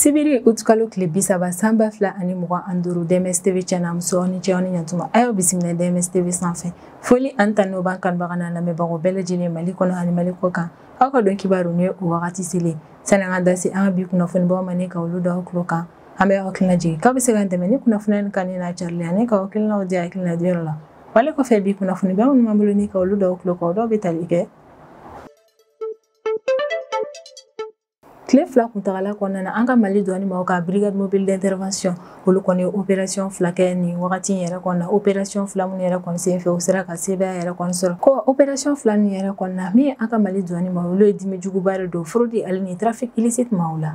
Sibiri utukalo tile 30 san 2025 DMS TV cɛna muso ni cɛw ni ɲantuma a y'aw bisimila DMS TV sanfɛ. Foli an ta n'o b'an kanubaga n'an lamɛnbagaw bɛɛ lajɛlen Mali kɔnɔ ani Mali kɔ kan. Aw ka don kibaru ni o wagati selen sani an ka da se an ka bi kunnafonibaw ma ni ka olu da aw tulo kan. An bɛ aw hakilina jigin k'aw bɛ se k'an dɛmɛ ni kunnafoniya nin kanu n'a carili ani k'aw hakilinaw di hakilina diyɔrɔ la. Wale kɔfɛ bi kunnafonibaw minnu b'an bolo ni ka olu da aw tulo kan, o dɔw bɛ tali kɛ tile 2 kuntagala kɔnɔna na an ka Mali douane maaw ka brigade mobile d'intervention olu kɔni ye opération 2 kɛ nin wagati in yɛrɛ kɔnɔna. Opération 2 minnu yɛrɛ kɔni senfɛ u sera ka sebaaya yɛrɛ kɔni sɔrɔ. Ko opération 2 ninnu yɛrɛ kɔnɔna min ye an ka Mali douane maaw olu ye dimi juguba de don fraude ale ni trafic illicite maaw la.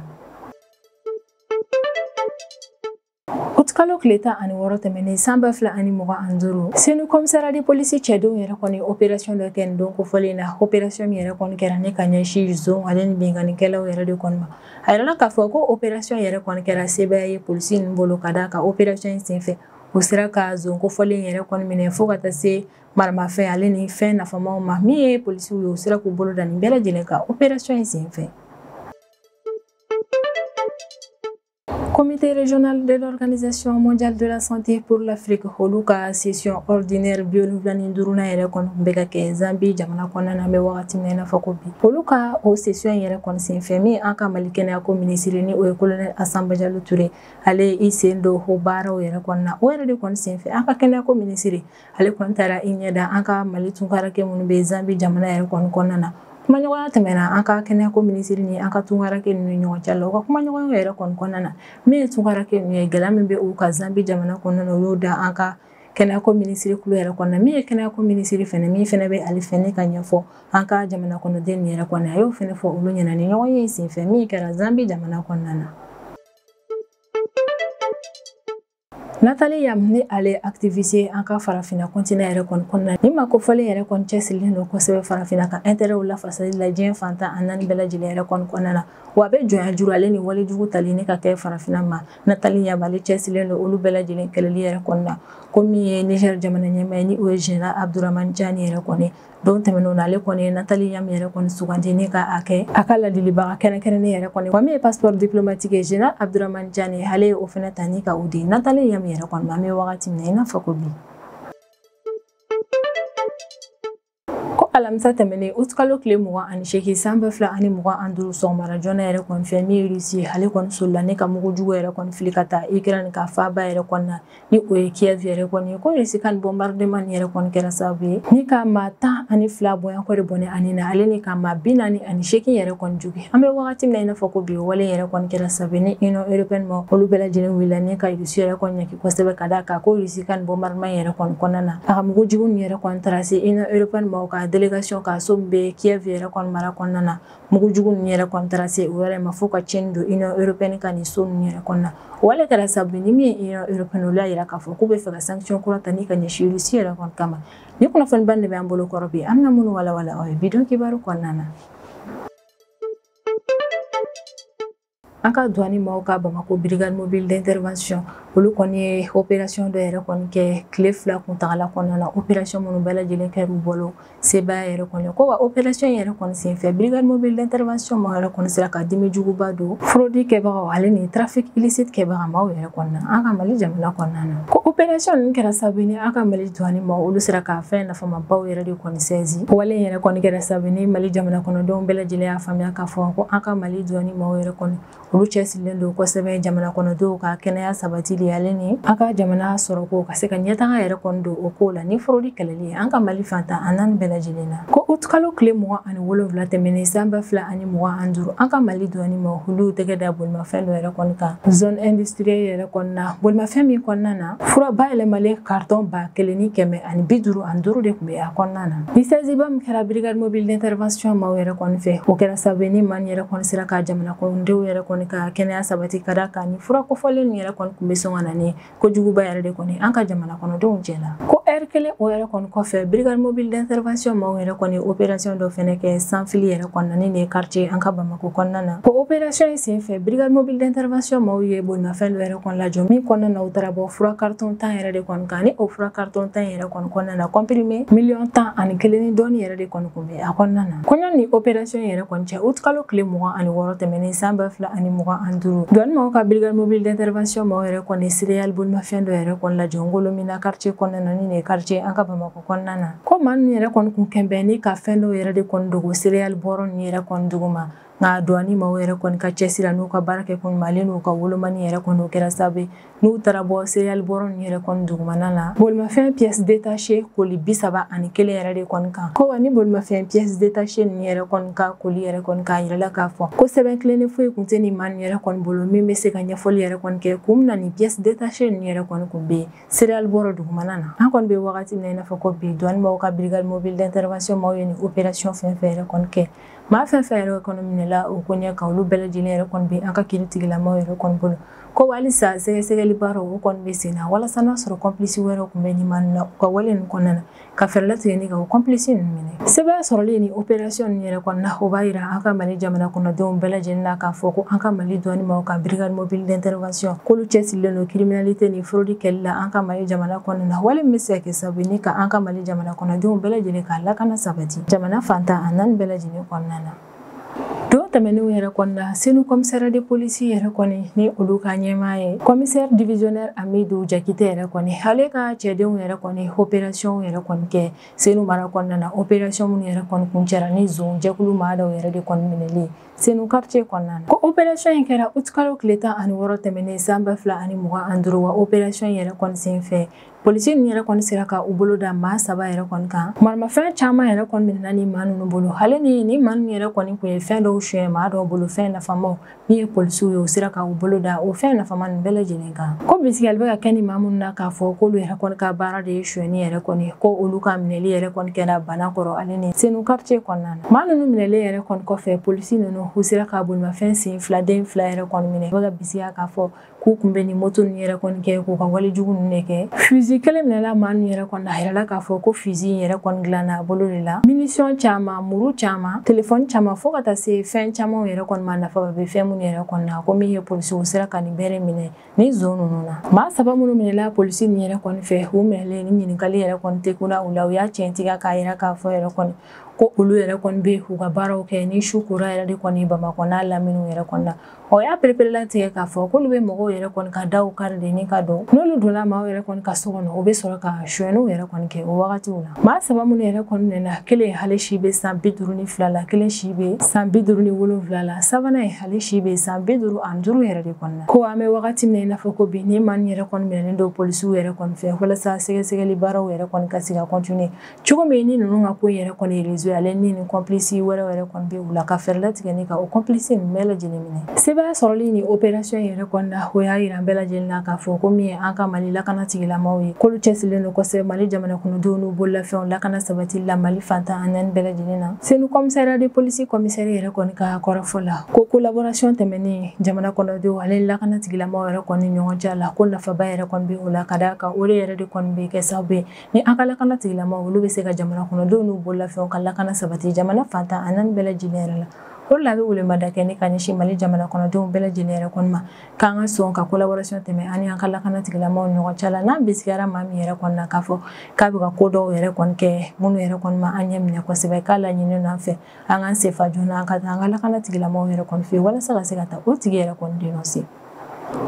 Utukalo tile 16 tɛmɛnen san 2025 Senu commissariat de police cɛdenw yɛrɛ kɔni opération dɔ kɛ nin don kofɔlen na. Opération min yɛrɛ kɔni kɛra ne ka ɲɛsin zon ale ni binkannikɛlaw yɛrɛ de kɔni ma. A yirala k'a fɔ ko opération yɛrɛ kɔni kɛra sebaaya ye polisi ninnu bolo ka d'a kan opération in senfɛ u sera ka zon kofɔlen yɛrɛ kɔni minɛ fo ka taa se maramafɛn ale ni fɛn nafamaw ma. Min ye polisiw ye u sera k'u bolo da nin bɛɛ lajɛlen kan opération in senfɛ. Comité régional de l'Organisation mondiale de la santé pour l'Afrique olu ka session ordinaire 75nan yɛrɛ kɔni bɛ ka kɛ Zambie jamana kɔnɔna na an bɛ wagati min na i n'a fɔ ko bi. Olu ka o session yɛrɛ kɔni senfɛ min an ka Mali kɛnɛyako minisiri ni o ye colonel Assane Badialo Touré ale ye i sen don o baaraw yɛrɛ kɔnɔna na. O yɛrɛ de kɔni senfɛ an ka kɛnɛyako minisiri ale kɔni taara i ɲɛ da an ka Mali tunkarakɛ minnu bɛ Zambie jamana yɛrɛ kɔni kɔnɔna na. Kumaɲɔgɔnya tɛmɛna an ka kɛnɛyako minisiri ni an ka tunkarakɛ ninnu ni ɲɔgɔn cɛ la. U ka kumaɲɔgɔnya yɛrɛ kɔni kɔnɔna na min ye tunkarakɛ ninnu ye gɛlɛya min bɛ u ka Zambie jamana kɔnɔna na u y'o da an ka kɛnɛyako minisiri kulo yɛrɛ kɔnɔna. Min ye kɛnɛyako minisiri fɛnɛ min fɛnɛ bɛ ale fɛnɛ ka ɲɛfɔ an ka jamana kɔnɔden ninnu yɛrɛ kɔnɔ a y'o fɛnɛ fɔ olu ɲɛna ni ɲɔgɔn ye senfɛ min kɛra Zambie jamana kɔnɔna na. Nathalie Yam ni ale activiste an ka farafinna continent yɛrɛ kɔni kɔnɔna. Ni maa kofɔlen yɛrɛ kɔni cɛsirilen don kosɛbɛ farafinna ka intérêt lafasali la diɲɛ fantan a naani bɛɛ lajɛlen yɛrɛ kɔni kɔnɔna na. Wa a bɛ jɔnya juru ale ni walejugu tali ne ka kɛ farafinna ma. Nathalie Yam ale cɛsirilen don olu bɛɛ lajɛlen kɛlɛli yɛrɛ kɔnɔna na. Ko min ye Niger jamana ɲɛmaa ye ni o ye Général Abdourahamane Tiani yɛrɛ kɔni don tɛmɛnenw na ale kɔni ye Nathalie Yam yɛrɛ kɔni sugandi ni ka a kɛ a ka ladilibaga kɛrɛnkɛrɛnnen yɛrɛ kɔni. Wa min ye passeport diplomatique ye Général Abdourahamane Tiani ale ye o fɛnɛ ta ni ka o di Nathalie Yam yɛrɛ kɔni ma an bɛ wagati min na i n'a fɔ ko bi. Ko alamisa tɛmɛnen utukalo tile 28 san 2025 sɔgɔmada joona yɛrɛ kɔni fɛ min ye Russie ale kɔni solila ne ka mugujugu yɛrɛ kɔni fili ka taa Ukraine ka faaba yɛrɛ kɔni na ni o ye Kiev yɛrɛ kɔni ye. Ko Russie ka nin bombardement nin yɛrɛ kɔni kɛra sababu ye ni ka maa 12 bɔɲɔgɔnko de bɔnɛ ani na ale ni ka maa 48 yɛrɛ kɔni jogin. An bɛ wagati min na i n'a fɔ ko bi wale yɛrɛ kɔni kɛra sababu ye ni Union européenne ma olu bɛɛ lajɛlen wulila ni ka Russie yɛrɛ kɔni ɲangi kosɛbɛ ka d'a kan ko Russie ka nin bombardement yɛrɛ kɔni kɔnɔna na a ka mugujugu nin yɛrɛ kɔni taara se Union européenne ma ka délégation ka so min bɛ Kiev yɛrɛ kɔni mara kɔnɔna na. Mugujugu ninnu yɛrɛ kɔni taara se o yɛrɛ ma fo ka tiɲɛni don Union européenne ka nin so ninnu yɛrɛ kɔnɔna na. O wale kɛra sababu ye ni min ye Union européenne olu y'a yira k'a fɔ k'u bɛ fɛ ka sanction kura ta ni ka ɲɛsin Russie yɛrɛ kɔni kama. Ni kunnafoniba de b'an bolo kɔrɔ bi an bɛna minnu walawala aw ye bi don kibaru kɔnɔna na. An ka douane maaw ka Bamako brigade mobile d'intervention olu kɔni ye opération dɔ yɛrɛ kɔni kɛ tile 2 kuntagala kɔnɔna na. Opération minnu bɛɛ lajɛlen kɛra u bolo sebaaya yɛrɛ kɔni. Ko wa opération yɛrɛ kɔni senfɛ brigade mobile d'intervention maaw yɛrɛ kɔni sera ka dimi juguba don fraude kɛbagaw ale ni trafic illicite kɛbaga maaw yɛrɛ kɔnɔna na an ka Mali jamana kɔnɔna na. Ko opération ninnu kɛra sababu ye ni an ka Mali douane maaw olu sera ka fɛn nafamabaw yɛrɛ de kɔni saisi. Wale yɛrɛ kɔni kɛra sababu ye ni Mali jamana kɔnɔdenw bɛɛ lajɛlen y'a faamuya k'a fɔ ko an ka Mali douane maaw yɛrɛ kɔni olu cɛsirilen don kosɛbɛ jamana kɔnɔdenw ka kɛnɛya sabatili ale ni an ka jamana sɔrɔko ka se ka ɲɛtaga yɛrɛ kɔni don o ko la ni fraude kɛlɛli ye an ka Mali fantan a naani bɛɛ lajɛlen na. Ko utukalo tile 27 tɛmɛnen san 2025 an ka Mali douane maaw olu tɛgɛ da bolimafɛn dɔ yɛrɛ kɔni kan zone industrielle yɛrɛ kɔnɔna na. Bolimafɛn min kɔnɔna na fura bayɛlɛmalen carton 1555 de tun bɛ a kɔnɔna na. Ni saisiba min kɛra brigade mobile d'intervention maaw yɛrɛ kɔni fɛ o kɛra sababu ye ni maa yɛrɛ kɔni sera ka jamana kɔnɔdenw yɛrɛ kɔni ka kɛnɛya sabati ka d'a kan ni fura kofɔlen ninnu yɛrɛ kɔni tun bɛ sɔn ka na ni kojuguba yɛrɛ de kɔni an ka jamana kɔnɔdenw cɛ la. Ko heure kelen o yɛrɛ kɔni kɔfɛ brigade mobile d'intervention maaw yɛrɛ kɔni opération dɔ fɛnɛ kɛ Sanfili yɛrɛ kɔnɔna ni nin ye quartier an ka Bamako kɔnɔna na. Ko opération in senfɛ brigade mobile d'intervention maaw ye bolimafɛn dɔ yɛrɛ kɔni lajɔ min kɔnɔna na u taara bɔ fura carton 10 yɛrɛ de kɔni kan ni o fura carton 10 yɛrɛ kɔni kɔnɔna na comprimé 11 million ni dɔɔni yɛrɛ de kɔni kun bɛ a kɔnɔna na. Kɔɲɔ ni opération yɛrɛ kɔni cɛ utukalo tile 26 tɛmɛnen san 2000 2025. Douane maaw ka brigade mobile d'intervention maaw yɛrɛ kɔni céréales bolimafɛn dɔ yɛrɛ kɔni lajɔ Ngolomina quartier kɔnɔna na, ni nin ye quartier an ka Bamakɔ kɔnɔna na. Ko maa ninnu yɛrɛ kɔni kun kɛnbɛn ni ka fɛn dɔw yɛrɛ de kɔni dogo céréales bɔrɔ ninnu yɛrɛ kɔni duguma. Nka douane maaw yɛrɛ kɔni ka cɛsiri n'u ka baara kɛ kun ɲuman n'u ka wolomani yɛrɛ kɔni, o kɛra sababu ye n'u taara bɔ céréales bɔrɔ ninnu yɛrɛ kɔni dugumana la, bolimafɛn pièces détachées koli 31 yɛrɛ de kɔni kan. Ko wa ni bolimafɛn pièces détachées ninnu yɛrɛ kɔni ka koli yɛrɛ kɔni k'a yirala k'a fɔ ko sɛbɛn tilennen foyi kun tɛ nin maa ninnu yɛrɛ kɔni bolo min bɛ se ka ɲɛfɔli yɛrɛ kɔni kɛ kun min na nin pièces détachées ninnu yɛrɛ kɔni kun bɛ yen céréales bɔrɔ dugumana na. An kɔni bɛ wagati min na i n'a fɔ ko bi, douane maaw ka brigade mobile d'intervention maaw ye nin opération fɛn fɛn yɛrɛ kɔni kɛ, maa fɛn fɛn yɛrɛ kɔni minɛla o ko ɲɛ kan, olu bɛɛ lajɛlen yɛrɛ kɔni bɛ an ka kiiri tigilamaw yɛrɛ kɔni bolo. Ko halisa sɛgɛsɛgɛli baaraw o kɔni bɛ sen na walasa n'a sɔrɔ complice wɛrɛw tun bɛ nin maa ninnu na u ka wale ninnu kɔnɔna na, ka fɛɛrɛ latigɛ ni ka o complice ninnu minɛ. Sɛbɛn sɔrɔlen ni opération ninnu yɛrɛ kɔni na, o b'a yira an ka Mali jamana kɔnɔdenw bɛɛ lajɛlen na k'a fɔ ko an ka Mali douane maaw ka brigade mobile d'intervention k'olu cɛsirilen don criminalité ni fraude kɛli la an ka Mali jamana kɔnɔna na, wale min bɛ se ka kɛ sababu ye ni ka an ka Mali jamana kɔnɔdenw bɛɛ lajɛlen ka lakana sabati jamana fantan a naani bɛɛ lajɛlen kɔnɔna na. Don tɛmɛnenw yɛrɛ kɔnɔna, Senu commissaire de police yɛrɛ kɔni ni olu ka ɲɛmaa ye commissaire divisionnaire Amidou Jakite yɛrɛ kɔni, ale ka cɛdenw yɛrɛ kɔni opération yɛrɛ kɔni kɛ Senu mara kɔnɔna na, opération minnu yɛrɛ kɔni kuncɛra ni zon jɛkulu maa dɔw yɛrɛ de kɔni minɛli Senu quartier kɔnɔna na. Ko opération in kɛra utikalo tile 16 tɛmɛnen san 2025. Wa opération in yɛrɛ kɔni senfɛ, polisi ninnu yɛrɛ kɔni sera ka u bolo da maa 3 yɛrɛ kɔni kan. Maramafɛn caman yɛrɛ kɔni minɛna ni maa ninnu bolo. Ale ni maa ninnu yɛrɛ kɔni kun ye fɛn dɔw suɲɛ maa dɔw bolo, fɛn nafamaw min ye polisiw ye, u sera ka u bolo da o fɛn nafama ninnu bɛɛ lajɛlen kan. Ko bisigiyali bɛ ka kɛ ni maa minnu na k'a fɔ k'olu yɛrɛ kɔni ka baara de ye sonyɛni yɛrɛ kɔni, ko olu ka minɛli yɛrɛ kɔni kɛra bana kɔrɔ ale ni Senu quartier kɔnɔna na. Maa ninnu minɛlen yɛrɛ kɔni kɔfɛ, polisi ninnu u sera ka bolimafɛn sen fila den 2 yɛrɛ kɔni minɛ. U bɛ ka bisigiya k'a fɔ k'u kun bɛ nin moto ninnu yɛrɛ kɔni kɛ k'u ka walejugu ninnu de kɛ. Fusil kelen minɛla maa ninnu yɛrɛ kɔni na, a yirala k'a fɔ ko fusil in yɛrɛ kɔni dilanna a bolo de la. Munition caman, muru caman, telefɔni caman, fo ka taa se fɛn camanw yɛrɛ kɔni ma, nafa bɛ fɛn minnu yɛrɛ kɔni na. Ko min ye polisiw sera ka nin bɛɛ minɛ ni zon ninnu na. Maa 3 minnu minɛla polisi ninnu yɛrɛ kɔni fɛ, u minɛlen ni ɲininkali yɛrɛ kɔni tɛ kunna u la, u y'a tiɲɛtigiya k'a yira k'a fɔ yɛrɛ kɔni ko olu yɛrɛ kɔni bɛ u ka baaraw kɛ ni su kora yɛrɛ de kɔni Bamakɔ n'a laminiw yɛrɛ kɔni na. O y'a pereperelatigɛ k'a fɔ k'olu bɛ mɔgɔw yɛrɛ kɔni ka daw kari de ni ka don, n'olu donna maaw yɛrɛ kɔni ka so kɔnɔ, u bɛ sɔrɔ ka sonyɛniw yɛrɛ kɔni kɛ o wagatiw la. Maa 3 minnu yɛrɛ kɔni minɛna, kelen ale si bɛ san 52 la, kelen si bɛ san 57 la, sabanan ye ale si bɛ san 55 yɛrɛ de kɔni na. Ko an bɛ wagati min na i n'a fɔ ko bi, ni maa ninnu yɛrɛ kɔni minɛnen don polisiw yɛrɛ kɔni fɛ walasa sɛgɛsɛgɛli baaraw yɛrɛ kɔni ka se ka continuer cogo min ni ninnu ka ko yɛrɛ kɔni réseau ale ni nin complice wɛrɛ yɛrɛ kɔni bɛ u la, ka fɛɛrɛ latigɛ ni ka o complice ninnu bɛɛ lajɛlen minɛ. Sɛbɛn sɔrɔli ni opération yɛrɛ kɔni na, o y'a yira bɛɛ lajɛlen na k'a fɔ ko min ye an ka Mali lakana tigilamaw ye, k'olu cɛsirilen don kosɛbɛ Mali jamana kɔnɔdenw n'u bololafɛnw lakana sabati la Mali fantan a naani bɛɛ lajɛlen na. Senu commissariat de police commissaire yɛrɛ kɔni ka kɔrɔfɔ la, ko collaboration tɛmɛnen jamana kɔnɔdenw ale lakana tigilamaw yɛrɛ kɔni ɲɔgɔn cɛ la, ko nafaba yɛrɛ kɔni bɛ o la, ka d'a kan o de yɛrɛ de kɔni bɛ kɛ sababu ye ni an ka lakana tigilamaw olu bɛ se ka jamana kɔnɔdenw n'u bololafɛnw ka lakana sabati jamana fantan a naani bɛɛ lajɛlen yɛrɛ la. O de la a bɛ welemada kɛ ni ka ɲɛsin Mali jamana kɔnɔdenw bɛɛ lajɛlen yɛrɛ kɔni ma, k'an ka sɔn ka collaboration tɛmɛ an ni an ka lakana tigilamaw ɲɔgɔn cɛ la, n'an bisigiyara maa min yɛrɛ kɔni na k'a fɔ k'a bɛ ka ko dɔw yɛrɛ kɔni kɛ minnu yɛrɛ kɔni ma an ɲɛ minɛ kosɛbɛ, k'a laɲini an fɛ an k'an senfa joona an ka taa an ka lakana tigilamaw yɛrɛ kɔni fɛ walasa ka se ka taa o tigi yɛrɛ kɔni dénoncer.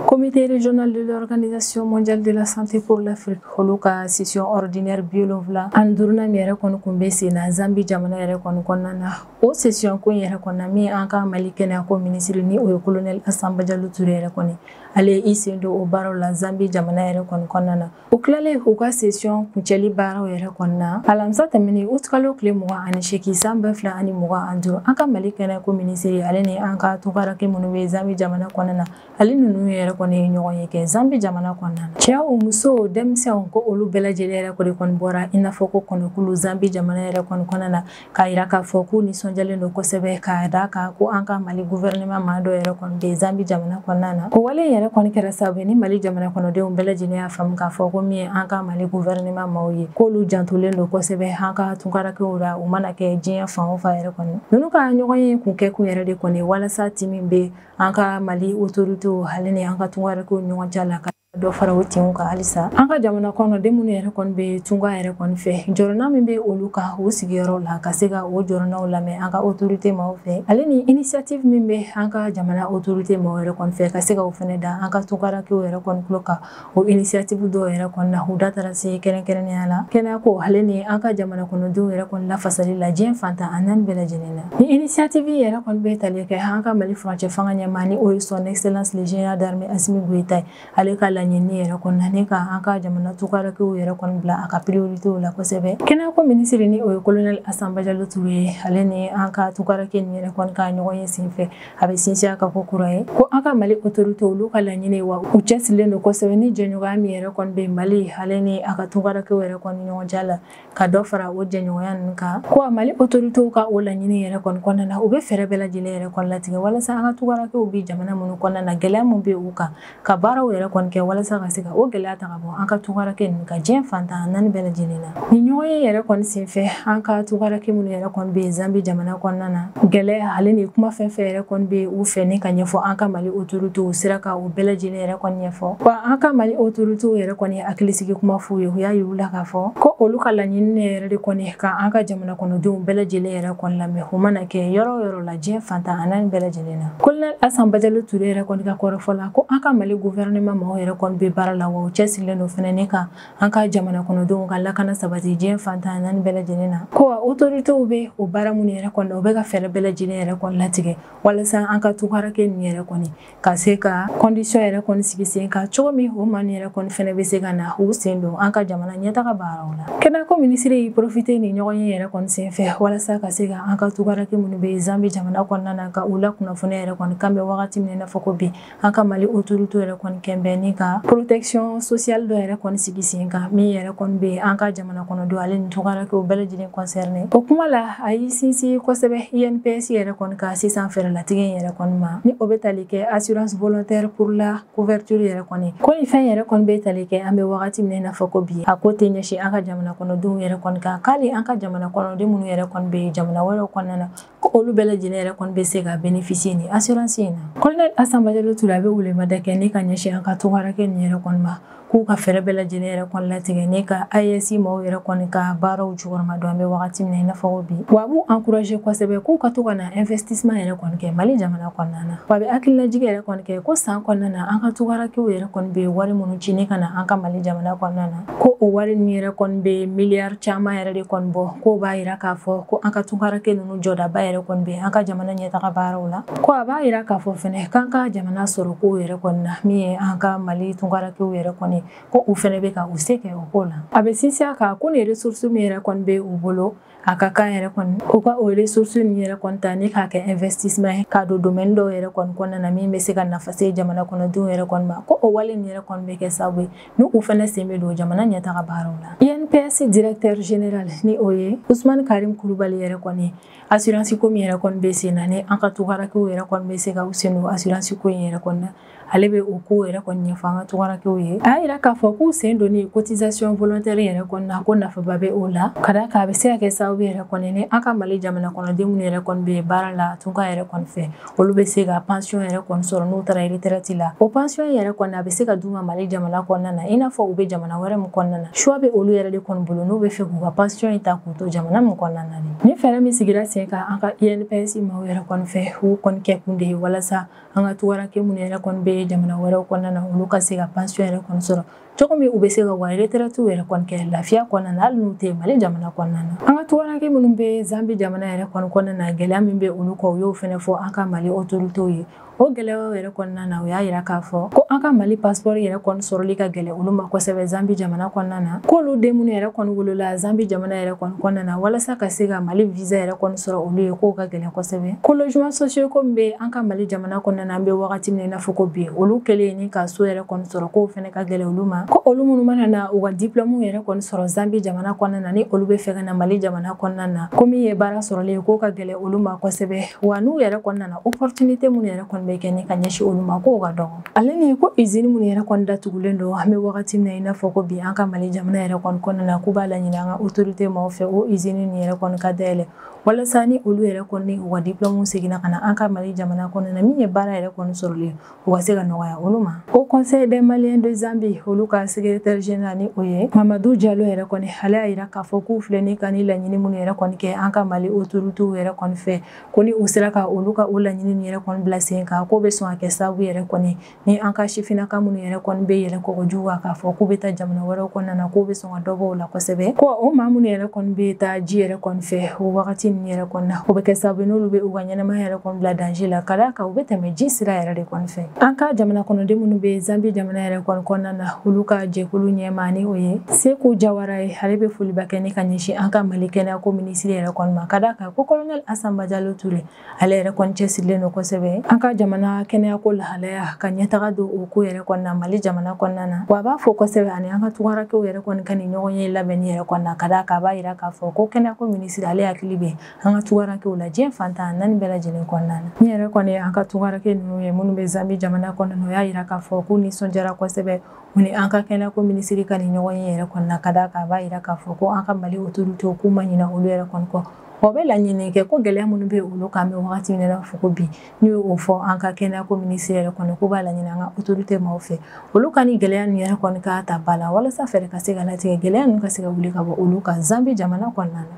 Comité régional de l'Organisation mondiale de la santé pour l'Afrique olu ka session ordinaire 75nan min yɛrɛ kɔni kun bɛ sen na Zambie jamana yɛrɛ kɔni kɔnɔna na, o session ko in yɛrɛ kɔni na, min an ka Mali kɛnɛyako minisiri ni o ye colonel Asan Badialou Touré yɛrɛ kɔni, ale i sen don o baaraw la Zambie jamana yɛrɛ kɔni kɔnɔna na. O tilalen u ka session kuncɛli baaraw yɛrɛ kɔni na, alamisa tɛmɛnen utikalo tile 28 san 2025, an ka Mali kɛnɛyako minisiri ale ni an ka tunkaranke minnu bɛ Zambie jamana kɔnɔna na, ale ninnu yɛrɛ kɔni ye ɲɔgɔn ye kɛ Zambie jamana kɔnɔna na. Cɛw, musow, denmisɛnw, ko olu bɛɛ lajɛlen yɛrɛ kɔni bɔra i n'a fɔ ko kɔnɔkulu Zambie jamana yɛrɛ kɔni kɔnɔna na, k'a yira k'a fɔ k'u nisɔndiyalen don kosɛbɛ, k'a d'a kan ko an ka Mali gouvernement maa dɔ yɛrɛ kɔni bɛ Zambie jamana kɔnɔna na. O wale yɛrɛ kɔni kɛra sababu ye ni Mali jamana kɔnɔdenw bɛɛ lajɛlen y'a faamu k'a fɔ ko min ye an ka Mali gouvernement maaw ye, k'olu jantolen don kosɛbɛ an ka tunkarankew la, u mana kɛ diɲɛ fan o fan yɛrɛ kɔni. Ninnu ka ɲɔgɔn ye kun kɛ kun yɛrɛ de kɔni walasa ti min bɛ an ka Mali autorités ale ni an ka tunkarankew ɲɔgɔn cɛ la ka Dɔ fara o tinw kan halisa an ka jamana kɔnɔ den minnu yɛrɛ kɔni bɛ tunga yɛrɛ kɔni fɛ, jɔrɔna min bɛ olu kan u sigiyɔrɔ la, ka se ka o jɔrɔnaw lamɛn an ka autorité maaw fɛ, ale ni initiative min bɛ an ka jamana autorité maaw yɛrɛ kɔni fɛ, ka se ka o fɛnɛ da an ka tunkarankew yɛrɛ kɔni tulo kan. O initiative dɔw yɛrɛ kɔni na, u da taara se kɛrɛnkɛrɛnnenya la kɛnɛya ko, ale ni an ka jamana kɔnɔdenw yɛrɛ kɔni lafasali la diɲɛ fantan a naani bɛɛ lajɛlen na. Ni initiative yɛrɛ kɔni bɛ tali kɛ an ka Mali furancɛ fanga ɲɛmaa, ni o ye Son Excellence le Général d'Armée Assimi Goïta ye, ale ka laɲini yɛrɛ kɔni na ni ka an ka jamana tunkarankew yɛrɛ kɔni bila a ka prioritéw la kosɛbɛ. Kɛnɛyako minisiri, ni o ye Colonel Hassan Badiallo Touré ye, ale ni an ka tunkaranke nin yɛrɛ kɔni ka ɲɔgɔn ye senfɛ, a bɛ sinsin a ka ko kura ye ko an ka Mali autorité olu ka laɲini wa u cɛsirilen don kosɛbɛ ni jɛɲɔgɔnya min yɛrɛ kɔni bɛ Mali ale ni a ka tunkarankew yɛrɛ kɔni ɲɔgɔn cɛ la, ka dɔ fara o jɛɲɔgɔnya ninnu kan. Ko a Mali autoritéw ka o laɲini yɛrɛ kɔni kɔnɔna na, u bɛ fɛɛrɛ bɛɛ lajɛlen yɛrɛ kɔni latigɛ walasa an ka tunkarankew bɛ jamana minnu kɔnɔna na, gɛlɛya mun bɛ u kan, ka baaraw yɛrɛ kɔni kɛ walasa ka se ka o gɛlɛya ta ka bɔ an ka tunkaranke ninnu ka diɲɛ fantan naani bɛɛ lajɛlen na. Ni ɲɔgɔn ye yɛrɛ kɔni senfɛ, an ka tunkaranke minnu yɛrɛ kɔni bɛ Zambi jamana kɔnɔna na, gɛlɛya ale ni kuma fɛn fɛn yɛrɛ kɔni bɛ u fɛ ni ka ɲɛfɔ an ka Mali autoritéw sera ka o bɛɛ lajɛlen yɛrɛ kɔni ɲɛfɔ. Wa an ka Mali autoritéw yɛrɛ kɔni hakili sigi kuma f'u ye, u y'a yir'u la k'a fɔ ko olu ka laɲini yɛrɛ de kɔni ka an ka jamana kɔnɔdenw bɛɛ lajɛlen yɛrɛ kɔni lamɛn, o mana kɛ yɔrɔ o yɔrɔ la diɲɛ fantan a naani bɛɛ lajɛlen na. Colonel Hassan Badiallo Touré yɛrɛ kɔni ka kɔrɔfɔ la, ko an ka Mali gouvernement maaw yɛrɛ kɔni bɛ baara la, wa u cɛsirilen don fɛnɛ ne ka an ka jamana kɔnɔdenw ka lakana sabati diɲɛ fantan naani bɛɛ lajɛlen na. Ko autoritéw bɛ o baara minnu yɛrɛ kɔni, u bɛ ka fɛɛrɛ bɛɛ lajɛlen yɛrɛ kɔni latigɛ walasa an ka tunkaranke ninnu yɛrɛ kɔni ka se ka condition yɛrɛ kɔni sigi sen kan cogo min o maa yɛrɛ kɔni fɛnɛ bɛ se ka na u sen don an ka jamana ɲɛtaga baaraw la. Kɛnɛyako minisiri y'i profiter ni ɲɔgɔn ye yɛrɛ kɔni senfɛ walasa ka se ka an ka tunkaranke minnu bɛ Zambi jamana kɔnɔna na, ka u lakunnafoniya yɛrɛ kɔni kan bɛ wagati min na fɔ ko bi an ka Mali autorité yɛrɛ kɔni kɛn bɛ ni ka protection sociale dɔ yɛrɛ kɔni sigi sen kan, min yɛrɛ kɔni bɛ an ka jamana kɔnɔdenw ale ni tunkarankew bɛɛ lajɛlen concerné. O kuma la, a y'i sinsin kosɛbɛ INPS yɛrɛ kɔni ka sisan fɛɛrɛlatigɛ in yɛrɛ kɔni ma, ni o bɛ tali kɛ assurance volontaire pour la couverture yɛrɛ kɔni. Ko nin fɛn yɛrɛ kɔni bɛ tali kɛ an bɛ wagati min na fɔ ko bi, a ko tɛ ɲɛsin an ka jamana kɔnɔdenw yɛrɛ kɔni kan, k'ale an ka jamana kɔnɔden minnu yɛrɛ kɔni bɛ jamana wɛrɛw kɔnɔna na, ko olu bɛɛ lajɛlen yɛrɛ kɔni bɛ se ka bénéficier ni assurance in na. Colonel Hassan Badiallo Touré a bɛ welemada kɛ ni ka ɲɛsin an ka tunkaranke nin yɛrɛ kɔni ma, k'u ka fɛɛrɛ bɛɛ lajɛlen yɛrɛ kɔni latigɛ ni ka AES maaw yɛrɛ kɔni ka baaraw jukɔrɔma don an bɛ wagati min na i n'a fɔ ko bi. Wa a b'u encourager kosɛbɛ k'u ka to ka na investissement yɛrɛ kɔni kɛ Mali jamana kɔnɔna na. Wa a bɛ hakilinajigin yɛrɛ kɔni kɛ ko san kɔnɔna na, an ka tunkarankew yɛrɛ kɔni bɛ wari minnu ci ni ka na an ka Mali jamana kɔnɔna na, ko o wari ninnu yɛrɛ kɔni bɛ miliyari caman yɛrɛ de kɔni bɔ. K'o b'a yira k'a fɔ ko an ka tunkaranke ninnu jɔdaba yɛrɛ kɔni bɛ an ka jamana ɲɛtaga baaraw la. Ko a b'a yira k'a fɔ fɛnɛ k'an ka jamana sɔrɔ kow yɛrɛ kɔni na, min ye an ka Mali tunkarankew yɛrɛ kɔni, ko u fɛnɛ bɛ ka u se kɛ o ko la. A bɛ sinsin a kan ko nin ressource min yɛrɛ kɔni bɛ u bolo, a ka kan yɛrɛ kɔni u ka o ressource nin yɛrɛ kɔni ta ni k'a kɛ investissement ye k'a don domaine dɔw yɛrɛ kɔni kɔnɔna na, min bɛ se ka nafa se jamana kɔnɔdenw yɛrɛ kɔni ma. Ko o wale nin yɛrɛ kɔni bɛ kɛ sababu ye ni u fɛnɛ sen bɛ don jamana ɲɛtaga baaraw la. INPS directeur général, ni o ye Ousmane Karim Kulubali yɛrɛ kɔni, assurance ko min yɛrɛ kɔni bɛ sen na, ni an ka tunkarankew yɛrɛ kɔni bɛ se ka u sen don assurance ko in yɛrɛ kɔni na, ale bɛ o ko yɛrɛ kɔni ɲɛfɔ an ka tunkarankew ye. A y'a yira k'a fɔ k'u sen donni cotisation volontaire yɛrɛ kɔni na, ko nafaba bɛ o la, ka d'a kan a bɛ se ka kɛ sababu yɛrɛ kɔni ni an ka Mali jamana kɔnɔden minnu yɛrɛ kɔni bɛ baara la tunga yɛrɛ kɔni fɛ, olu bɛ se ka pension yɛrɛ kɔni sɔrɔ n'u taara retraite la. O pension yɛrɛ kɔni, a bɛ se ka d'u ma Mali jamana kɔnɔna na i n'a fɔ u bɛ jamana wɛrɛ min kɔnɔna na. Choix bɛ olu yɛrɛ de kɔni bolo n'u bɛ fɛ k'u ka pension in ta k'u to jamana min kɔnɔna na. Ni fɛɛrɛ min sigira sen kan an ka INPS maaw yɛrɛ kɔni fɛ, u kɔni kɛ kun de ye walasa an ka tunkaranke minnu yɛrɛ kɔni bɛ jamana wɛrɛw kɔnɔna na, olu ka se ka pension yɛrɛ kɔni sɔrɔ cogo min u bɛ se ka wa retraite yɛrɛ kɔni kɛ lafiya kɔnɔna na, hali n'u tɛ Mali jamana kɔnɔna na. An ka tunkaranke minnu bɛ Zambi jamana yɛrɛ kɔni kɔnɔna na, gɛlɛya min bɛ olu kɔ, u y'o fɛnɛ fɔ an ka Mali autorités ye. O gɛlɛyaw yɛrɛ kɔnɔna na, u y'a yira k'a fɔ ko an ka Mali passeport yɛrɛ kɔni sɔrɔli ka gɛlɛn olu ma kosɛbɛ Zambi jamana kɔnɔna na. K'olu den minnu yɛrɛ kɔni wolola Zambi jamana yɛrɛ kɔni kɔnɔna na, walasa ka se ka Mali visa yɛrɛ kɔni sɔrɔ olu ye, k'o ka gɛlɛn kosɛbɛ. Ko logement sociaux ko min bɛ an ka Mali jamana kɔnɔna na an bɛ wagati min na i n'a fɔ ko bi, olu kɛlen ni ka so yɛrɛ kɔni sɔrɔ, k'o fɛnɛ ka gɛlɛn olu ma. Ko olu minnu mana na u ka diplôme yɛrɛ kɔni sɔrɔ Zambi jamana kɔnɔna na, ni olu bɛ fɛ ka na Mali jamana kɔnɔna na, ko min ye baara sɔrɔlen ye, k'o ka gɛlɛn olu ma kosɛbɛ. Wa n'u yɛrɛ kɔni nana, opportunité minnu yɛrɛ kɔni bɛ bɛ kɛ ni ka ɲɛsin olu ma k'o ka dɔgɔ. Ale ni ko usine minnu yɛrɛ kɔni datugulen don an bɛ wagati min na i n'a fɔ ko bi an ka Mali jamana yɛrɛ kɔni kɔnɔna na, k'u b'a laɲini an ka autorité maaw fɛ o usine ninnu yɛrɛ kɔni ka dayɛlɛ walasa ni olu yɛrɛ kɔni u ka diplôme seginna ka na an ka Mali jamana kɔnɔna na, min ye baara yɛrɛ kɔni sɔrɔlen u ka se ka nɔgɔya olu ma. Au Conseil des Maliens de Zambie, olu ka secrétaire général ni o ye Mamadou Diallo yɛrɛ kɔni, ale y'a yira k'a fɔ k'u filɛ ni ka ni laɲini minnu yɛrɛ kɔni kɛ an ka Mali autorités yɛrɛ kɔni fɛ, ko ni u sera ka olu ka o laɲini yɛrɛ kɔni bila sen kan, k'o bɛ sɔn ka kɛ sababu yɛrɛ kɔni ni an ka sifinnaka minnu yɛrɛ kɔni bɛ yɛlɛ kɔgɔjiw kan k'a fɔ k'u bɛ taa jamana wɛrɛw kɔnɔna na, k'u bɛ sɔn ka dɔ bɔ o la kosɛbɛ. Ko o maa minnu yɛrɛ kɔni bɛ taa ji yɛrɛ kɔni fɛ o wagati ninnu yɛrɛ kɔni na, o bɛ kɛ sababu n'olu bɛ u ka ɲɛnamaya yɛrɛ kɔni bila danger la, ka d'a kan u bɛ tɛmɛ ji sira yɛrɛ de kɔni fɛ. An ka jamana kɔnɔden minnu bɛ Zambie jamana yɛrɛ kɔni kɔnɔna na, olu ka jɛkulu ɲɛmaa ni o ye Sekou Jawara ye, ale bɛ foliba kɛ ni ka ɲɛsin an ka Mali kɛnɛyako minisiri yɛrɛ kɔni ma, ka d'a kan ko colonel Assamba Diallo Touré ale yɛrɛ kɔni cɛsirilen don kosɛbɛ an ka jamana kɛnɛyako lahalaya ka ɲɛtaga don o ko yɛrɛ kɔni na Mali jamana kɔnɔna na. Wa a b'a fɔ kosɛbɛ ani an ka tungarakɛw yɛrɛ kɔni ka nin ɲɔgɔn ye labɛnni yɛrɛ kɔni na, ka d'a kan a b'a yira k'a fɔ ko kɛnɛyako minisiri ale hakili bɛ an ka tungarakɛw la diɲɛ fantan naani bɛɛ lajɛlen kɔnɔna na. Ni yɛrɛ kɔni an ka tungarakɛ ninnu ye minnu bɛ Zambie jamana kɔnɔna na, o y'a yira k'a fɔ k'u nisɔndiyara kosɛbɛ u ni an ka kɛnɛyako minisiri ka nin ɲɔgɔn ye yɛrɛ kɔni na, ka d'a kan a b'a yira k'a fɔ ko an ka Mali autorités k'u ma ɲinɛ olu yɛrɛ kɔni kɔ. O bɛ laɲini kɛ ko gɛlɛya minnu bɛ olu kan bɛ wagati min na fɔ ko bi, n'u y'o fɔ an ka kɛnɛyako minisiri yɛrɛ kɔni k'u b'a laɲini an ka autorité maaw fɛ olu ka ni gɛlɛya ninnu yɛrɛ kɔni ka ta ba la walasa fɛɛrɛ ka se ka latigɛ gɛlɛya ninnu ka se ka wuli ka bɔ olu kan Zambie jamana kɔnɔna na.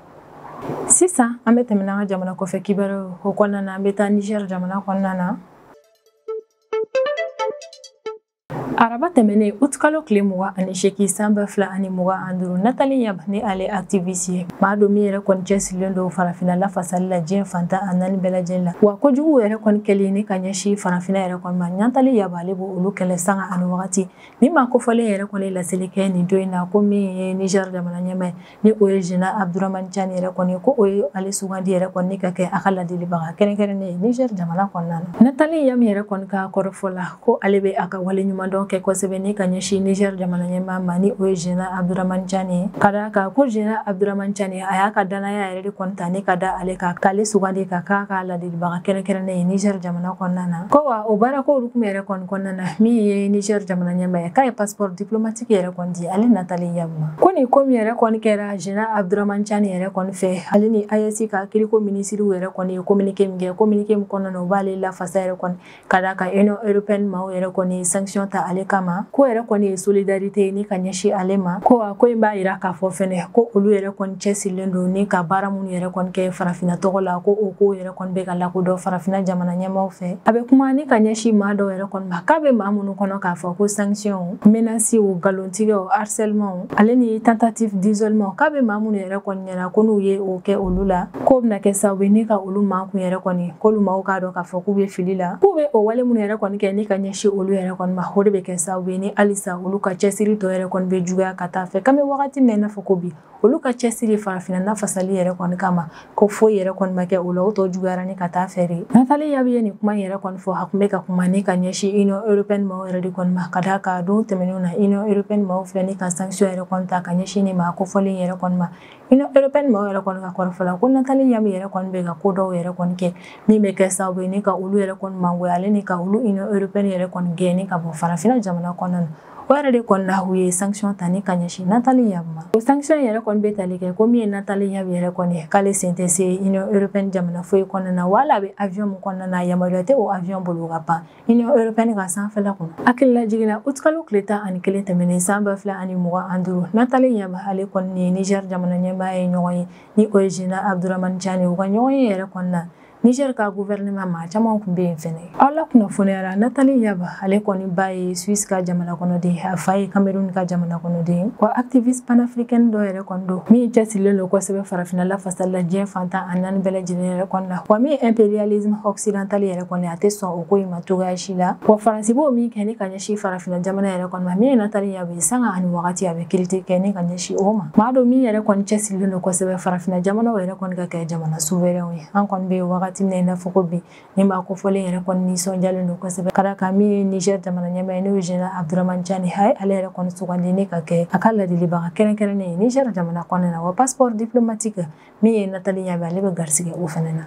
Sisan an bɛ tɛmɛ n'an ka jamana kɔfɛ kibaruyaw o kɔnɔna na, an bɛ taa Niger jamana kɔnɔna na. Araba tɛmɛnen utikalo tile 28 san 2025, Nathalie Yamb ni ale activiste ye, maa don min yɛrɛ kɔni cɛsirilen don farafinna lafasali la diɲɛ fantan a naani bɛɛ lajɛlen la, wa kojugu yɛrɛ kɔni kɛlen ni ka ɲɛsin farafinna yɛrɛ kɔni ma, Nathalie Yamb ale b'o olu kɛlɛ sanga ani wagati. Ni maa kofɔlen yɛrɛ kɔni laseli kɛ nin don in na ko min ye Niger jamana ɲɛmaa ye ni o ye Général Abdourahamane Tiani yɛrɛ kɔni, ko o ye ale sugandi yɛrɛ kɔni ka kɛ a ka ladilibaga kɛrɛnkɛrɛnnen ye Niger jamana kɔnɔna na. Nathalie Yamb yɛrɛ kɔni ka kɔrɔfɔ la ko ale bɛ a ka wale ɲuman kɛ kosɛbɛ ni ka ɲɛsin Niger jamana ɲɛmaa ma ni o ye Général Abdourahamane Tiani ye, ka d'a kan ko Général Abdourahamane Tiani a y'a ka danaya yɛrɛ de kɔni ta ni ka da ale kan k'ale sugandi ka k'a ka ladilibaga kɛrɛnkɛrɛnnen ye Niger jamana kɔnɔna na. Ko wa o baarako hukumu yɛrɛ kɔni kɔnɔna na, min ye Niger jamana ɲɛmaa ye k'a ye passeport diplomatique yɛrɛ kɔni di ale Nathalie Yamb ma. Ko nin ko min yɛrɛ kɔni kɛra Général Abdourahamane Tiani yɛrɛ kɔni fɛ, ale ni AES ka kiriko minisiriw yɛrɛ kɔni ye communiqué min kɛ, communiqué min kɔnɔna na u b'ale lafasa yɛrɛ kɔni ka d'a kan Union européenne maaw yɛrɛ kɔni sanction ta ale kama, ko yɛrɛ kɔni ye solidarité ni ka ɲɛsin ale ma. Ko wa ko in b'a yira k'a fɔ fɛnɛ ko olu yɛrɛ kɔni cɛsirilen don ni ka baara minnu yɛrɛ kɔni kɛ farafinna tɔgɔ la, ko o ko yɛrɛ kɔni bɛ ka lakodɔn farafinna jamana ɲɛmaaw fɛ. A bɛ kuma ni ka ɲɛsin maa dɔw yɛrɛ kɔni ma k'a bɛ maa minnu kɔnɔ k'a fɔ ko sanction, menaces, nkalontigɛw, harcèlement ale ni tentative d'isolement, k'a bɛ maa minnu yɛrɛ kɔni ɲɛna ko n'u ye o kɛ olu la k'o bɛna kɛ sababu ye ni ka olu makun yɛrɛ kɔni, k'olu maaw k'a dɔn k'a fɔ k'u bɛ fili la, k'u bɛ o wale minnu yɛrɛ kɔni kɛ ni ka ɲɛsin olu yɛrɛ kɔni ma, o de bɛ kɛ sababu ye ni halisa olu ka cɛsiri tɔ yɛrɛ kɔni bɛ juguya ka taa fɛ. K'an bɛ wagati min na i n'a fɔ ko bi olu ka cɛsiri farafinna lafasali yɛrɛ kɔni kama ko foyi yɛrɛ kɔni ma kɛ o la, o tɔ juguyara ni ka taa fɛ de. Nathalie Yamb ye nin kuma yɛrɛ kɔni fɔ, a tun bɛ ka kuma ni ka ɲɛsin Union européenne maaw yɛrɛ de kɔni ma, ka d'a kan don tɛmɛnenw na Union européenne maaw filɛ ni ka sanction yɛrɛ kɔni ta ka ɲɛsin nin maa kofɔlen yɛrɛ kɔni ma. Union européenne maaw yɛrɛ kɔni ka kɔrɔfɔ la ko Nathalie Yamb yɛrɛ kɔni bɛ ka ko dɔw yɛrɛ kɔni kɛ min bɛ kɛ sababu ye ni ka olu yɛrɛ kɔni mangoya, ale ni ka olu Union européenne yɛrɛ kɔni gɛn ni ka bɔ farafinna jamana kɔnɔna na. O yɛrɛ de kɔni na u ye sanction ta ni ka ɲɛsin Nathalie Yamb ma. O sanction yɛrɛ kɔni bɛ tali kɛ ko min ye Nathalie Yamb yɛrɛ kɔni k'ale sen tɛ se Union européenne jamana foyi kɔnɔna na, wala a bɛ avion min kɔnɔna na yamaruya tɛ o avion bolo ka pan Union européenne ka sanfɛla kɔnɔ. Hakilila jiginna utikalo tile 11 tɛmɛnen san 2025, Nathalie Yamb ale kɔni ni Niger jamana ɲɛmaa ye ɲɔgɔn ye ni o ye Général Abdourahamane Tiani, u ka ɲɔgɔn ye yɛrɛ kɔni na Niger ka gouvernement maa caman tun bɛ yen fɛnɛ. Aw la kunnafoniyara Nathalie Yamb ale kɔni ba ye Suisse ka jamana kɔnɔden, a fa ye Cameroun ka jamana kɔnɔden, wa activiste panafricaine dɔ yɛrɛ kɔni don min cɛsirilen don kosɛbɛ farafinna lafasali la diɲɛ fantan a naani bɛɛ lajɛlen yɛrɛ kɔni na. Wa min ye impérialisme occidental yɛrɛ kɔni a tɛ sɔn o ko in ma cogoya si la. Wa Faransi b'o min kɛ ni ka ɲɛsin farafinna jamana yɛrɛ kɔni ma, min ye Nathalie Yamb ye sanga ani wagati a bɛ critique kɛ ni ka ɲɛsin o ma. Maa don min yɛrɛ kɔni cɛsirilen don kosɛbɛ farafinna jamanaw yɛrɛ kɔni ka kɛ jamana souverain ye. An kɔni bɛ wagati min na i n'a fɔ ko bi ni maa kofɔlen yɛrɛ kɔni nisɔndiyalen don kosɛbɛ ka d'a kan min ye Niger jamana ɲɛmaa ye n'o ye Général Abdourahamane Tiani, a ye ale yɛrɛ kɔni sugandi ni ka kɛ a ka ladilibaga kɛrɛnkɛrɛnnen ye Niger jamana kɔnɔna na. Wa passeport diplomatique min ye Nathalie Yamb ale bɛ garisɛgɛ o fɛnɛ na.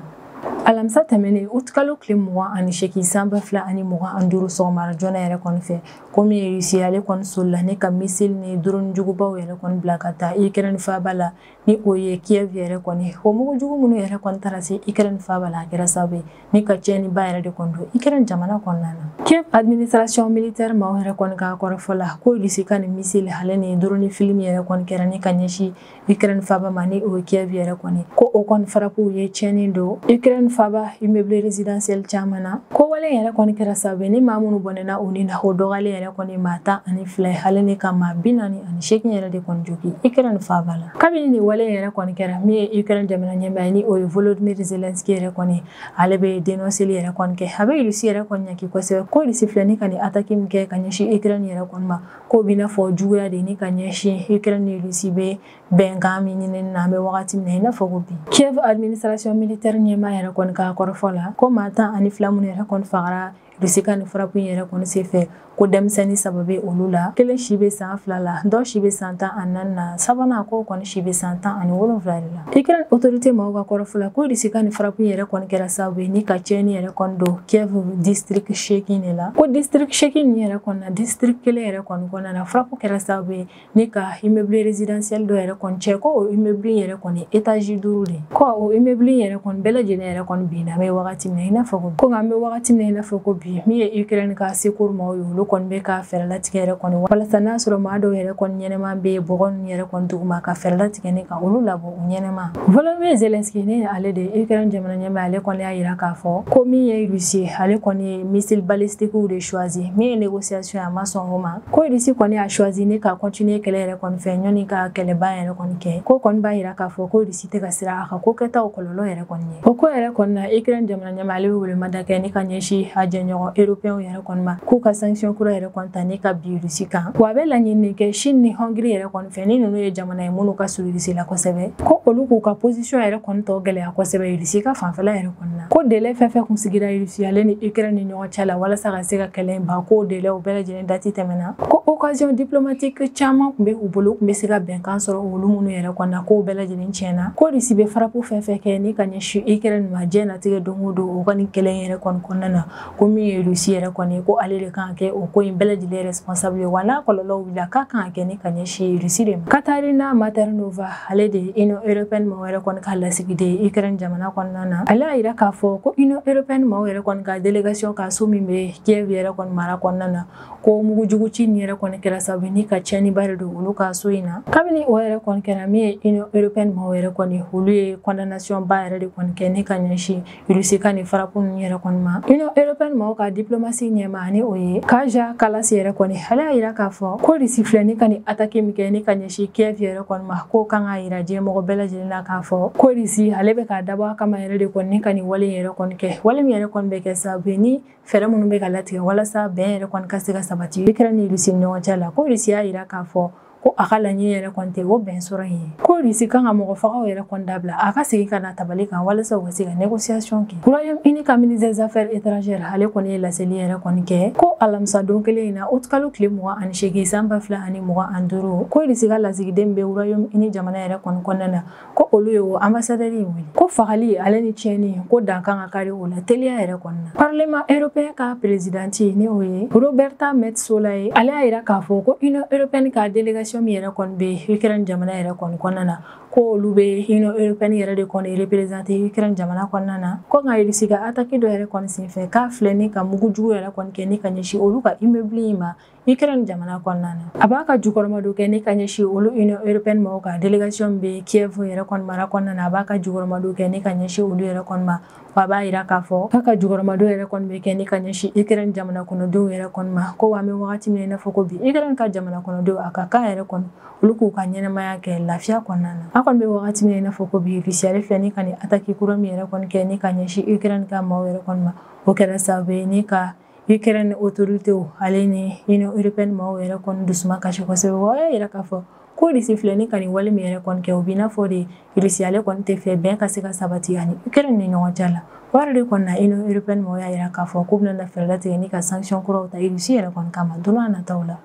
Alamisa tɛmɛnen août kalo tile 28 san 2025 sɔgɔmara joona yɛrɛ kɔni fɛ, ko min ye Russie ale kɔni solila ne ka missile ni drone jugubaw yɛrɛ kɔni bila ka taa Ukraine faaba la, ni o ye Kiev yɛrɛ kɔni. O mugu jugu minnu yɛrɛ kɔni taara se Ukraine faaba la, a kɛra sababu ye ni ka tiɲɛniba yɛrɛ de kɔni don Ukraine jamana kɔnɔna na. Kiev administration militaire maaw yɛrɛ kɔni ka kɔrɔfɔ la, ko Russie ka nin missile ale ni drone fili min yɛrɛ kɔni kɛra ni ka ɲɛsin Ukraine faaba ma, ni o ye Kiev yɛrɛ kɔni, ko o kɔni frappe ye tiɲɛni don Ukraine faaba immeuble résidentiel caman na. Ko wale yɛrɛ kɔni kɛra sababu ye ni maa minnu bɔnɛna u ni na, o dɔgɔyalen yɛrɛ kɔni maa 12, ale ni ka maa 48 yɛrɛ de kɔni jogin Ukraine faaba la. Kabini nin wale yɛrɛ kɔni kɛra, min ye Ukraine jamana ɲɛmaa ye, ni o ye Volodymyr Zelensky yɛrɛ kɔni, ale bɛ dénonceli yɛrɛ kɔni kɛ. A bɛ Russie yɛrɛ kɔni ɲaki kosɛbɛ, ko Russie filɛ ni ka nin attaque min kɛ ka ɲɛsin Ukraine yɛrɛ kɔni ma, k'o b'i n'a fɔ juguya de ni ka ɲɛsin Ukraine ni Russie bɛ bɛnkan min ɲini na an bɛ wagati min na i n'a fɔ ko bi. Kiev administration militaire ɲɛmaa yɛrɛ kɔni ka kɔrɔfɔ la, ko maa 12 minnu yɛrɛ kɔni fagara Russie ka nin frappe yɛrɛ kɔni senfɛ, ko denmisɛnnin 3 bɛ olu la, kelen si bɛ san 2 la, dɔ si bɛ san 14 na, sabanan ko kɔni si bɛ san 17 de la. Ukraine autorité maaw ka kɔrɔfɔ la, ko Russie ka nin frappe yɛrɛ kɔni kɛra sababu ye ni ka tiɲɛni yɛrɛ kɔni don Kiev district 8 de la. Ko district 8 nin yɛrɛ kɔni na, district kelen yɛrɛ kɔni kɔnɔna na, frappe kɛra sababu ye ni ka immeuble résidentiel dɔ yɛrɛ kɔni cɛ, ko o immeuble yɛrɛ kɔni étage 5 de, ko o immeuble yɛrɛ kɔni bɛɛ lajɛlen yɛrɛ kɔni binna. An bɛ wagati min na i n'a fɔ ko nka an bɛ wagati min na i n'a fɔ ko bi, min ye Ukraine ka secours maaw ye, olu kɔni bɛ ka fɛɛrɛ latigɛ yɛrɛ kɔni walasa n'a sɔrɔ maa dɔw yɛrɛ kɔni ɲɛnɛma bɛ bɔgɔ ninnu yɛrɛ kɔni duguma, ka fɛɛrɛ latigɛ ni ka olu labɔ u ɲɛnɛma. Volodymyr Zelensky, ni ale de ye Ukraine jamana ɲɛmaa, ale kɔni y'a yira k'a fɔ ko min ye Russie, ale kɔni ye missile balistique de choisi, min ye négociation a ma sɔn o ma, ko Russie kɔni y'a choisi ni ka continuer kɛlɛ yɛrɛ kɔni fɛ ɲɔni ka kɛlɛba yɛrɛ kɔni kɛ. Ko kɔni b'a yira k'a fɔ ko Russie tɛ ka siran a ka ko kɛtaw kɔlɔlɔ yɛrɛ kɔni ye. O ko yɛrɛ kɔni na, Ukraine jamana ɲɛmaa ale bɛ welemada kɛ ni ka ɲɛsin a jɛɲɔgɔn européen yɛrɛ kɔni ma, k'u ka sanction kura yɛrɛ kɔni ta ni ka bin Russie kan. Wa a bɛ laɲini kɛ Chine ni Hongrie yɛrɛ kɔni fɛ, ni ninnu ye jamana ye minnu ka surun Russie la kosɛbɛ, ko olu k'u ka position yɛrɛ kɔni tɔ gɛlɛya kosɛbɛ Russie ka fanfɛla yɛrɛ kɔni na. Ko délai fɛn fɛn kun sigira Russie ale ni Ukraine ni ɲɔgɔn cɛ la walasa ka se ka kɛlɛ in ban, k'o délai o bɛɛ lajɛlen date tɛmɛna, ko occasion diplomatique caman kun bɛ u bolo, kun bɛ se ka bɛnkan sɔrɔ olu minnu yɛrɛ kɔni na, k'o bɛɛ lajɛlen tiɲɛna. Ko Russie bɛ frappe fɛn fɛn kɛ ni ka ɲɛsin Ukraine ma diɲɛlatigɛ don o don o ka nin kɛlɛ in yɛrɛ kɔni kɔnɔna na, ko min ye Russie yɛrɛ kɔni ye, ko ale de kan ka kɛ o ko in bɛɛ lajɛlen responsable ye, wa n'a kɔlɔlɔ wulila k'a kan ka kɛ ni ka ɲɛsin Russie de ma. Katarina Maternova, ale de ye Union européenne maaw yɛrɛ kɔni ka lasigiden ye Ukraine jamana kɔnɔna na, ale y'a yira k'a fɔ ko Union européenne maaw yɛrɛ kɔni ka délégation ka so min bɛ Kiev yɛrɛ kɔni mara kɔnɔna na, ko mugujugu ci nin yɛrɛ kɔni kɛra sababu ye ni ka tiɲɛniba de don olu ka so in na. Kabini o yɛrɛ kɔni kɛra, min ye Union européenne maaw yɛrɛ kɔni, olu ye condamnation ba yɛrɛ de kɔni kɛ ni ka ɲɛsin Russie ka nin frappe ninnu yɛrɛ kɔni ma. Union européenne maaw ka diplomatie ɲɛmaa, ni o ye Kaja Kallas yɛrɛ kɔni, ale y'a yira k'a fɔ ko Russie filɛ ni ka nin attaque min kɛ ni ka ɲɛsin Kiev yɛrɛ kɔni ma, k'o kan k'a yira diɲɛ mɔgɔ bɛɛ lajɛlen na k'a fɔ ko Russie ale bɛ k'a dabɔ a kama yɛrɛ de kɔni ni ka nin wale yɛrɛ kɔni kɛ, wale min yɛrɛ kɔni bɛ kɛ sababu ye ni fɛɛrɛ minnu bɛ ka latigɛ walasa bɛn yɛrɛ kɔni ka se ka sabati Ukraine ni Russie ni ɲɔgɔn cɛ la. Ko Russie y'a yira k'a fɔ ko a ka laɲini yɛrɛ kɔni tɛ o bɛn sɔrɔ in ye, ko Russie kan ka mɔgɔ fagaw yɛrɛ kɔni dabila, a ka segin ka na tabali kan walasa u ka se ka négociation kɛ. Royaume-Uni ka ministre des affaires étrangères, ale kɔni ye laseli yɛrɛ kɔni kɛ ko alamisa don kelen in na, août kalo tile 28 san 2025, ko Russie ka lasigiden bɛ Royaume-Uni jamana yɛrɛ kɔni kɔnɔna na, ko olu ye o ambassadeur in wele, ko fagali ale ni tiɲɛni ko dan kan ka kari o la teliya yɛrɛ kɔni na. Parlement européen ka présidente, ni o ye Roberta Metsola ye, ale y'a yira k'a fɔ ko Union européenne ka délégation min yɛrɛ kɔni bɛ Ukraine jamana yɛrɛ kɔni kɔnɔna na, ko olu bɛ Union européenne yɛrɛ de kɔni représenter Ukraine jamana kɔnɔna na, ko nka Russie ka attaque dɔ yɛrɛ kɔni senfɛ, k'a filɛ ni ka mugu jugu yɛrɛ kɔni kɛ ni ka ɲɛsin olu ka immeuble in ma Ukraine jamana kɔnɔna na. A b'a ka jukɔrɔmadon kɛ ni ka ɲɛsin olu Union européenne maaw ka délégation bɛ Kiev yɛrɛ kɔni mara kɔnɔna na, a b'a ka jukɔrɔmadon kɛ ni ka ɲɛsin olu yɛrɛ kɔni ma, wa a b'a yira k'a fɔ k'a ka jukɔrɔmadon yɛrɛ kɔni bɛ kɛ ni ka ɲɛsin Ukraine jamana kɔnɔdenw yɛrɛ kɔni ma, ko wa an bɛ wagati min na i n'a fɔ ko bi, Ukraine ka jamana kɔnɔdenw a ka kan yɛrɛ kɔni olu k'u ka ɲɛnɛmaya kɛ lafiya kɔnɔna na. An kɔni bɛ wagati min na i n'a fɔ ko bi, Russie ale filɛ ni ka nin attaque kura min yɛrɛ kɔni kɛ ni ka ɲɛsin Ukraine ka maaw yɛrɛ kɔni ma, o kɛra sababu ye ni ka Ukraine autorité ale ni Union européenne maaw yɛrɛ kɔni dusuma kasi kosɛbɛ. O y'a yira k'a fɔ ko Russie filɛ ni ka nin wale min yɛrɛ kɔni kɛ, o b'i n'a fɔ de Russie ale kɔni tɛ fɛ bɛn ka se ka sabati ani Ukraine ni ɲɔgɔn cɛ la. O yɛrɛ de kɔni na, Union européenne maaw y'a yira k'a fɔ k'u bɛna fɛɛrɛ latigɛ ni ka sanction kuraw ta Russie yɛrɛ kɔni kama don n'a nataw la.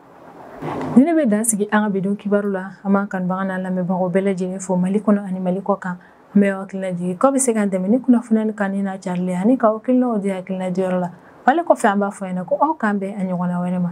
Ni ne bɛ dan sigi an ka bi don kibaru la, an b'an kanubaga n'an lamɛnbagaw bɛɛ lajɛlen fo Mali kɔnɔ ani Mali kɔ kan. An bɛ hakilina jigin k'aw bɛ se k'an dɛmɛ ni kunnafoniya kan n'a carili ani k'aw hakilinaw di hakilina diyɔrɔ la. Wale kɔfɛ, an b'a fɔ ɲɛna ko aw k'an bɛn a ɲɔgɔnna wɛrɛ ma.